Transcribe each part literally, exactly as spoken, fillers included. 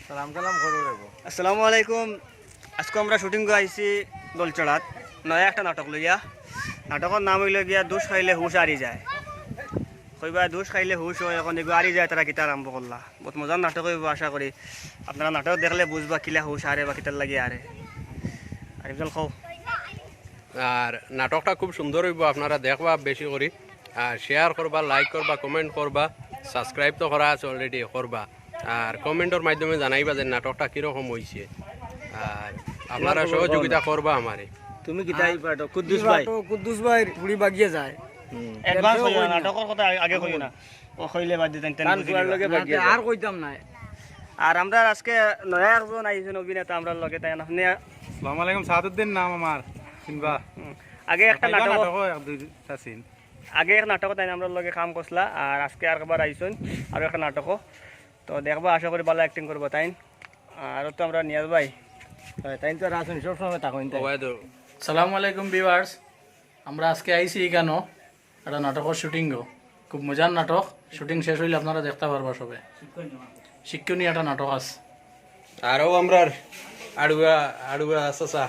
সালাম কালাম করো রে গো। আসসালামু আলাইকুম। আজকে আমরা শুটিং আইছি দলছড়াত, নয়া একটা নাটক লইয়া। নাটকর নাম অইলো গিয়া দুষ খাইলে হুশ আরি যায়। কইবা দুষ খাইলে হুশ অয়, অখন এগু আরি যায়, তারা কিতা আরম্ভ করলা। বউত মজার নাটক অইবো, আশা করি আপনারা নাটক দেখলে বুঝবা কিলা হুশ আরে বা কিতার লাগি আরে। আরিফ জান কও। আর নাটকটা খুব সুন্দর অইবো, আপনারা দেখবা বেশি করি। আর শেয়ার করবা, লাইক করবা, কমেন্ট করবা, সাবস্ক্রাইব তো করা আছে অলরেডি, করবা। আর কমেন্টর মাধ্যমে জানাইবা যে নাটকটা কিরকম অইছে। আর আপনারা সহযোগিতা করবা আমারে। তুমি কিতা এই পাঠক? কুদ্দুস ভাই। তো কুদ্দুস ভাইর পুড়ি বাগিয়ে যায়। অ্যাডভান্স অইও না, নাটকর কথা আগে কইও না। ও কইলে বাদ দিতেন, তেন কান বুঝি ফুয়ার লিবা। লগে না, বাগিয়ে তে যায়। আর কইতাম না। আর আমরা আজকে নয়া একজন আইছেন অভিনেতা আমরার লগে, তাইন আপনে আসসালামু আলাইকুম, সাদুদ্দিন নাম আমার, চিনবা? হুম। আগে একটা একটা নাটক নাটক এক দুই তা চিন। আগে এক নাটক তাইন আমরার লগে কাম করছলা, আর আজকে আরবার আইছইন আরো একটা নাটক। তো দেখবা, আশা করি ভালা অ্যাক্টিং করবো তাইন। আর তো আমরা নিয়াজ ভাই। হয়, তাইন তো রাসুন সব সময় থাকইন তাই। ওবায়দুল। সালামু আলাইকুম ভিউয়ার্স, আমরা আজকে আইছি এখানো একটা নাটকর শুটিংও। খুব মজার নাটক, শুটিং শেষ অইলে আপনারা দেখতা পারবা সবে। শিক্ষণীয় একটা নাটক আছে। আরও আমরার আড়ুয়া, আড়ুয়া চাচা।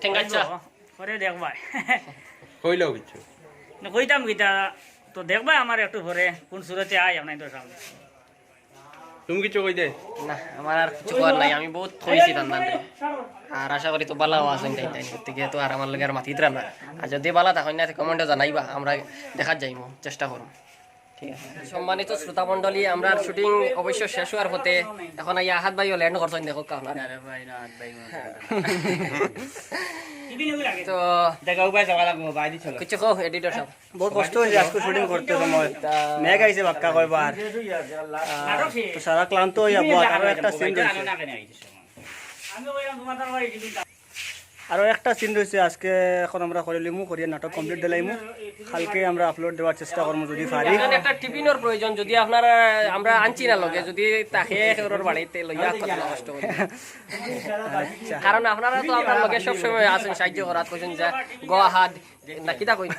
ঠিক আছে। পরে দেখবায়। কইলাও কিছু। না, কইতাম কিতা, তো দেখবায় আমার একটু পরে কোন সুরতে আয় আপনাইনতর সামনে। তুমি কিছু কই দে? না, আমার আর কিছু কওয়ার নাই, আমি বউত কইছি তান তানরে। আর আশা করি তো ভালাও আছইন তাইন তাইন, গতিকে তো আর আমার লগে আর মাতিতরা না। আর যদি ভালা থাকইন না, তে কমেন্টো জানাইবা, আমরা দেখাত যাইমু, চেষ্টা করমু। ঠিক আছে। সম্মানিত শ্রোতা মণ্ডলী, আমরার শুটিং অবশ্য শেষ অওয়ার পথে, এখন আইয়া আহাদ ভাইও ল্যান্ড করছইন, দেখউক্কা আপনারা। আরে ভাই, না, আহাদ ভাই, না। তো দেখাও ভাই, যাওয়া লাগবো, বাইরে চলো। কিছু কও, এডিটর সাব। বউত কষ্ট অইছে আজকে শুটিং করতে সময়। মেঘ আইছে বাক্কা কয়বার। আহ, তো সারা ক্লান্ত অইয়া বউত। আরো একটা সিন রইছে। আরো একটা সিন রইছে আজকে, এখন আমরা করিলিমু, করিয়া নাটক কমপ্লিট দিলাইমু। কালকে আমরা আপলোড দেওয়ার চেষ্টা করমু যদি পারি। এখন একটা টিফিনর প্রয়োজন, যদি আপনারা, আমরা আনছি না লগে, যদি থাকে কেউর বাড়িত লইয়া কথা নষ্ট করি। আচ্ছা। কারণ আপনারা তো আমরার লগে সব সময় আছইন, সাহায্য করাত, কইছইন যে গো আহাদ, না কিতা কইন?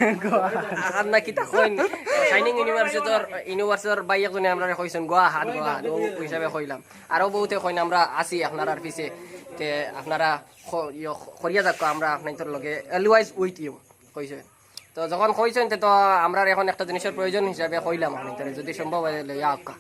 আহাদ না কিতা কইন? শাইনিং ইউনিভার্সিটির, ইউনিভার্সিটির ভাই একজনে আমরারে কইছইন, "গো আহাদ, গো আহাদ", অউ হিসাবে কইলাম। আরো বউতে কইন, "আমরা আছি আপনারার পিছে, তে আপনারা খ-, ইয়ো, খ-, করিয়া যাউক্কা, আমরা আপনাইনতর লগে, always with you", কইছইন। তো যখন কইছইন, তে তো আমরার এখন একটা জিনিসর প্রয়োজন হিসাবে কইলাম আপনাইনতরে, যদি সম্ভব অয় লইয়া আউক্কা।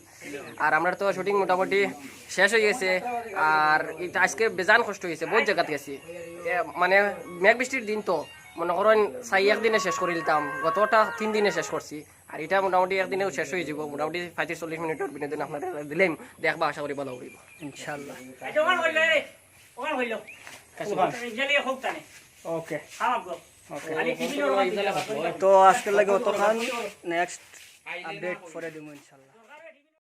আর আমরার তো শুটিং মোটামুটি শেষ অই গেছে। আর ইটা আজকে বেজান কষ্ট অইছে, বউত জাগাত গেছি। এ, মানে, মেঘ বৃষ্টির দিন তো, মনে করইন, চাই একদিনে শেষ করিলিতাম, গতটা তিন দিনে শেষ করছি। আর ইটা মোটামুটি একদিনেউ শেষ অই যাইবো, মোটামুটি পঁয়ত্রিশ চল্লিশ মিনিটর বিনোদন আপনারারে দিলাম, দেখবা, আশা করি ভালা অইবো। ইনশাআল্লাহ। ওকে। ওকে। তো আজকের লাগি অতখান, নেক্সট আপডেট পরে দিমু ইনশাআল্লাহ।